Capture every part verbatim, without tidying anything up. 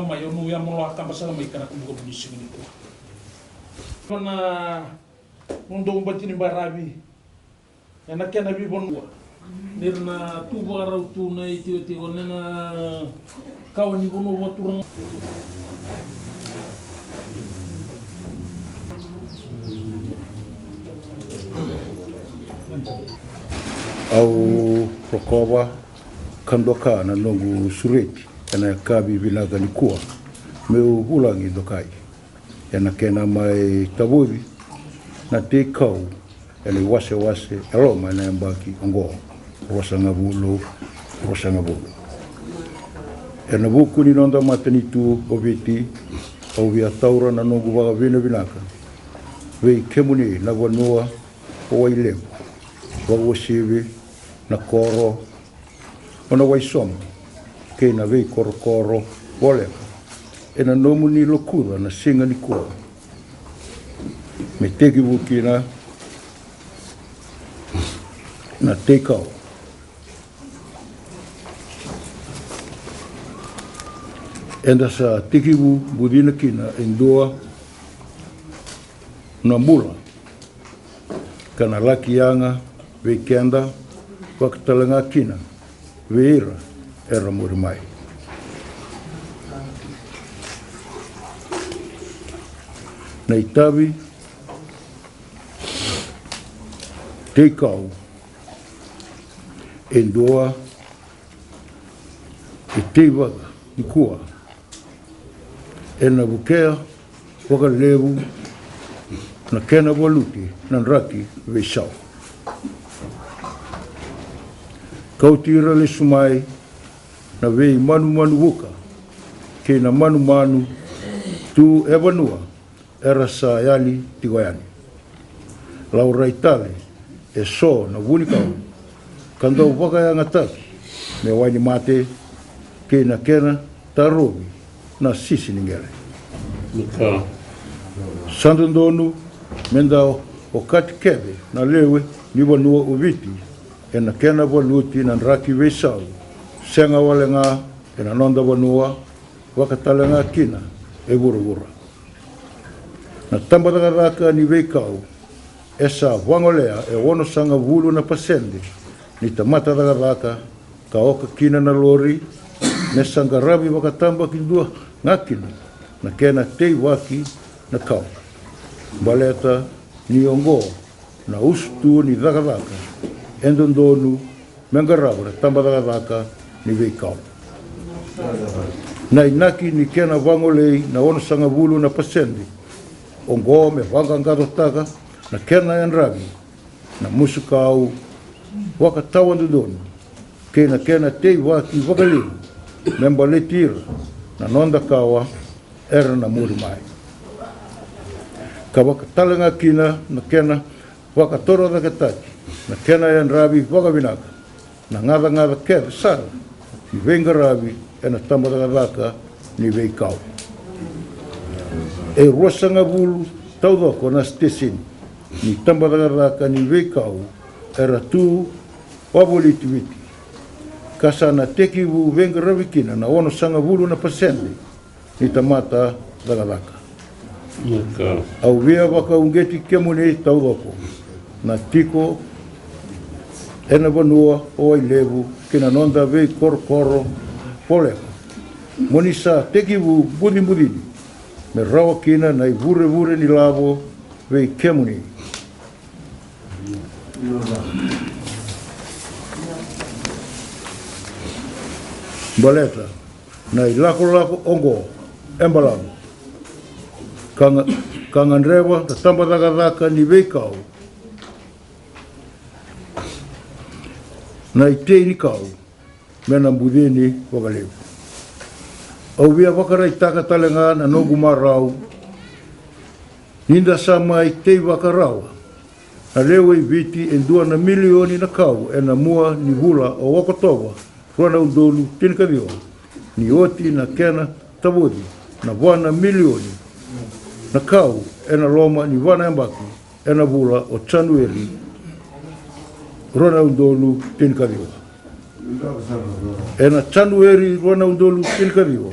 Mai, au nuya mo lo a kaba sara mai kana kubuka buni siga ni kua. Kona mo dou bati ni baravi. Ena kena vivanua. Nira na tu vakarau tu na itikotiko nena kawa ni vanua vakaturaga. Au rokova ka doka na noqu sureti ena yakavi vinaka nikua meu vulagi dokai ena kena mai tavoci na teikau ena iwasewase e loma ena yabaki oqo, ruasagavulu, ruasagavulu. Ena vuku ni noda matanitu o Viti, au via taura na noqu vakavinavinaka vei kemuni na vanua o Wailevu, vakauasivi na koro, o na Waisomo kei na veikorokoro voleka ena nomuni lokuca na siga nikua me tekivu kina na teikau. Eda sa tekivu bucina kina e dua na bula ka na laki yaga vei keda, vakatalega kina vei ira era muri mai. Na itavi teikau e dua e teivaka nikua ena vukea vakalevu na kena valuti na draki veisau. Kauti ira lesu mai na veimanumanu vuka kei na manumanu tu e vanua era sa yali tiko yani. Laurai tale e so na vunikau ka dau vakayagataki me wainimate kei na kena tarovi na sisi ni qele. Sa dodonu me da okati kece na lewe ni vanua o Viti ena kena valuti na draki veisau, sega wale ga ena noda vanua, vakatalega kina e vuravura. Na tabacakacaka ni veikau e sa vagolea e onosagavulu na pasede ni tamata cakacaka ka oka kina na lori me sa qaravi vakatabakidua ga kina na kena teivaki na kau. Baleta ni oqo na usutu ni cakacaka e dodonu me qarava na tabacakacaka ni veikau. Na inaki ni kena vagolei na onosagavulu na pasede oqo me vaqaqacotaka na kena yadravi na musukau vakatawadodonu kei na kena teivaki vakalevu me baleti ira na noda kawa era na muri mai. Ka vakatalega kina na kena vakatorocaketaki na kena yadravi vakavinaka na gacagaca kece sara ni veiqaravi ena tabacakacaka ni veikau. E ruasagavulu taucoko na siteseni ni tabacakacaka ni veikau era tu wavoliti Viti ka sa na tekivu veiqaravi kina na onosagavulu na pasede ni tamata cakacaka. Au via vakauqeti kemuni taucoko na tiko ena vanua o Wailevu kei na noda veikorokoro voleka mo ni sa tekivu bucibucini me rawa kina na ivurevure ni lavo vei kemuni. Baleta na ilakolako oqo e balavu ka ga, ka gadreva na tabacakacaka ni veikau na itei ni kau me na bucini vakalevu. Au via vakaraitaka tale ga na noqu marau ni da sa mai teivaka rawa Na lewe i Viti e dua na milioni na kau ena mua ni vula o Okotova, rua na udolu tinikaciwa, ni oti na kena tavoci na va na milioni na kau ena loma ni va na yabaki ena vula o Janueri, rua na udolu tinikaciwa. Ena Janueri rua na udolu tinikaciwa,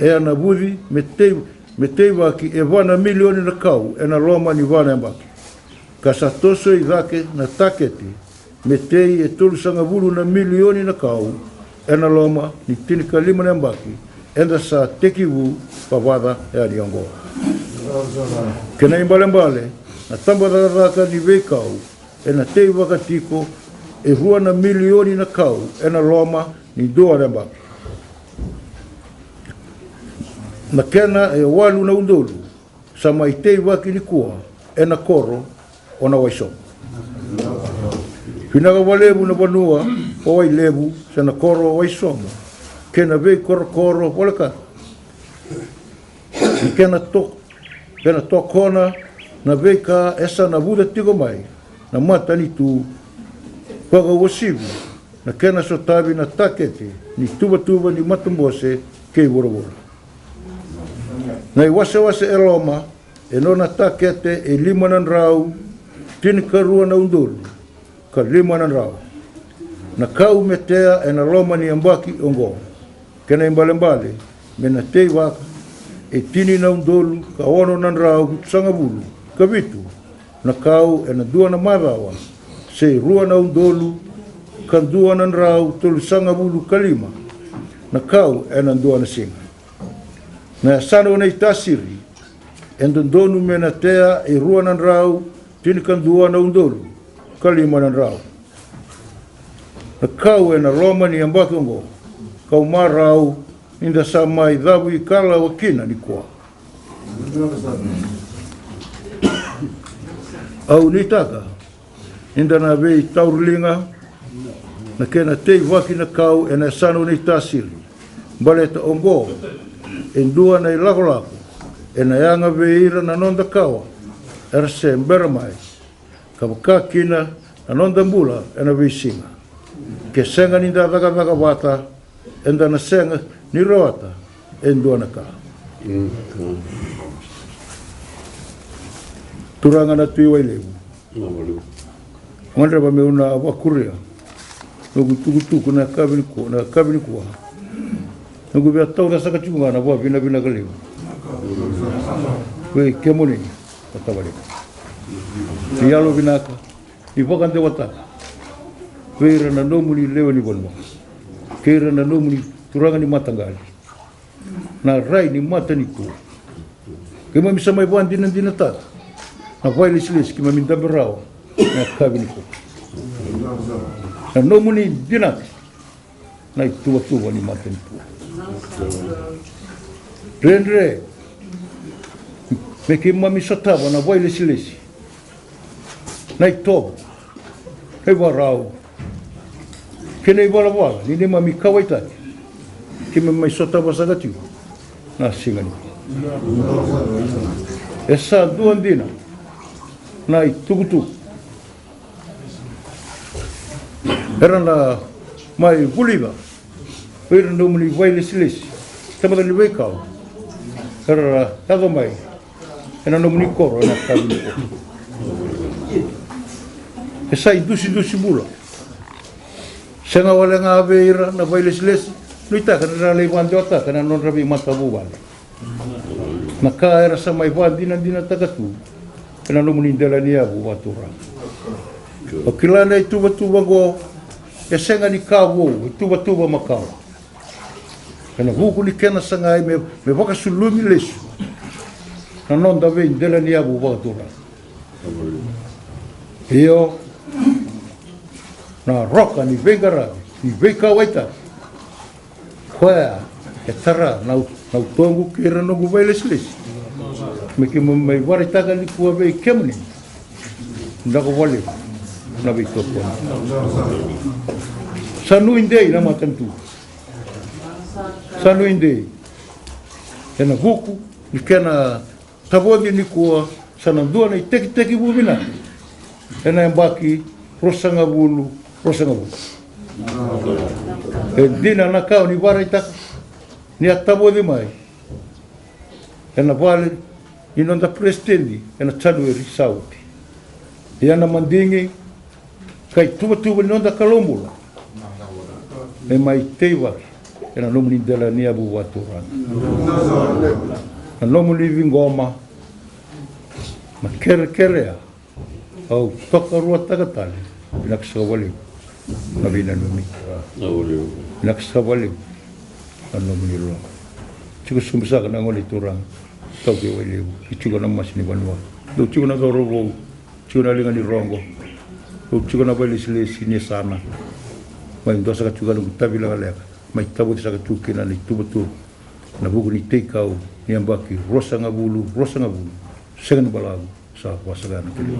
e a navuci me tei, me teivaki e va na milioni na kau ena loma ni va na yabaki. Ka sa toso i cake na takete me tei e tolusagavulu na milioni na kau ena loma ni tinikalima na yabaki eda sa tekivu vavaca yani oqo. Kena ibalebale, na tabacakacaka ni veikau ena teivaka tiko e rua na milioni na kau ena loma ni dua na yabaki. Na kena e walu na udolu sa mai teivaki nikua ena koro o Nawaisomo. Vinaka vakalevu na vanua o Wailevu se na koro o Waisomo kei na veikorokoro volekata. Kena to, kena tokona na veika e sa navuca tiko mai na matanitu, vakauasivi na kena sotavi na takete ni tuvatuva ni matabose kei vuravura. Na iwasewase e loma e nona takete e lima na drau tinikarua na udolu ka lima na drau na kau me tea ena loma ni yabaki oqo. Kena ibalebale me na teivaka e tini na udolu ka ono na drau vitusagavulu ka vitu na kau ena dua na macawa, se rua na udolu ka dua na drau tolusagavulu ka lima na kau ena dua na siga. Na yasana o Naitasiri e dodonu me na tea e rua na drau tinikadua na udolu ka lima na drau na kau ena loma ni yabaki oqo. Kau marau ni da sa mai cavuikalawa kina nikua. Au nuitaka ni da na veitauriliga na kena teivaki na kau ena yasana o Naitasiri, baleta oqo e dua na ilakolako ena yaga vei ira na noda kawa era se bera mai, ka vaka kina na noda bula ena veisiga. Ke sega ni da cakacaka vata, eda na sega ni rawata e dua na ka. Turaga na Tui Wailevu, gadreva meu na vakuria noqu itukutuku na yakavi nikua, na yakavi nikua. Noqu via tauca saka tiko ga na vakavinavinaka levu vei kemuni na tavalequ. Ni yalo vinaka ni vakadewataka vei ira na nomuni lewe ni vanua kei ira na nomuni turaga ni mataqali, na rai ni matanitu. Keimami sa mai vakadinadinataka na vakailesilesi keimami dabe rawa na yakavi nikua. Na nomuni dinata na ituvatuva ni matanitu. Dredre me keimami sotava na vakailesilesi, na itovo, na ivarau kei na ivalavala ni neimami kauwaitaki. Keimami mai sotava saka tiko na siga ni, e sa dua dina na itukutuku era na mai vulica vei ira na nomuni vakailesilesi, tamata ni veikau era yaco mai ena nomuni koro ena yakavi nikua. E sa idusidusi bula. Sega wale ga vei ira na vakailesilesi, nuitaka ni ra lai vakadewataka na nodra veimatavuvale. Na ka era sa mai vakadinadinataka tu ena nomuni dela ni yavu vakaturaga. O kila na ituvatuva oqo e sega ni ka vou, ituvatuva makawa. Ena vuku ni kena sagai me, me vakasulumi lesu na noda veidela ni yavu vakaturaga. Io, na roka ni veiqaravi ni veikauwaitaki, koya e tara na, na utoqu kei ira na noqu vakailesilesi me keimami mai vakaraitaka nikua vei kemuni. Dako vale na veitokoni. Sa nuidei na matanitu. Sa nuidei ena vuku ni kena tavoci nikua. Sa na dua na itekitekivu vinaka ena yabaki ruasagavulu, ruasagavulu. E dina na ka o ni vakaraitaka ni a tavoci mai ena vale ni noda peresitedi ena Janueri sa oti. Ia na madigi ka ituvatuva ni noda Kalou bula me mai teivaki ena nomuni dela ni yavu vakaturaga. Na nomuni ciqoma na kerekere ya au tokaruataka tale. Vinaka saka vakalevu na veinanumi. Vinaka saka vakalevu na nomuni loloma. Tiko sobu saka na gone turaga, taukei Wailevu, e tiko na masi ni vanua. Dou tiko na cauravou, tiko na liga ni rogo, dou tiko na vailesilesi ni yasana. Mai dua saka tiko na noqu tavi lekaleka, mai tavoci saka tu kina na ituvatuva na vuku ni teikau ni yabaki ruasagavulu, ruasagavulu. Sega ni balavu, sa vakasaka na kena.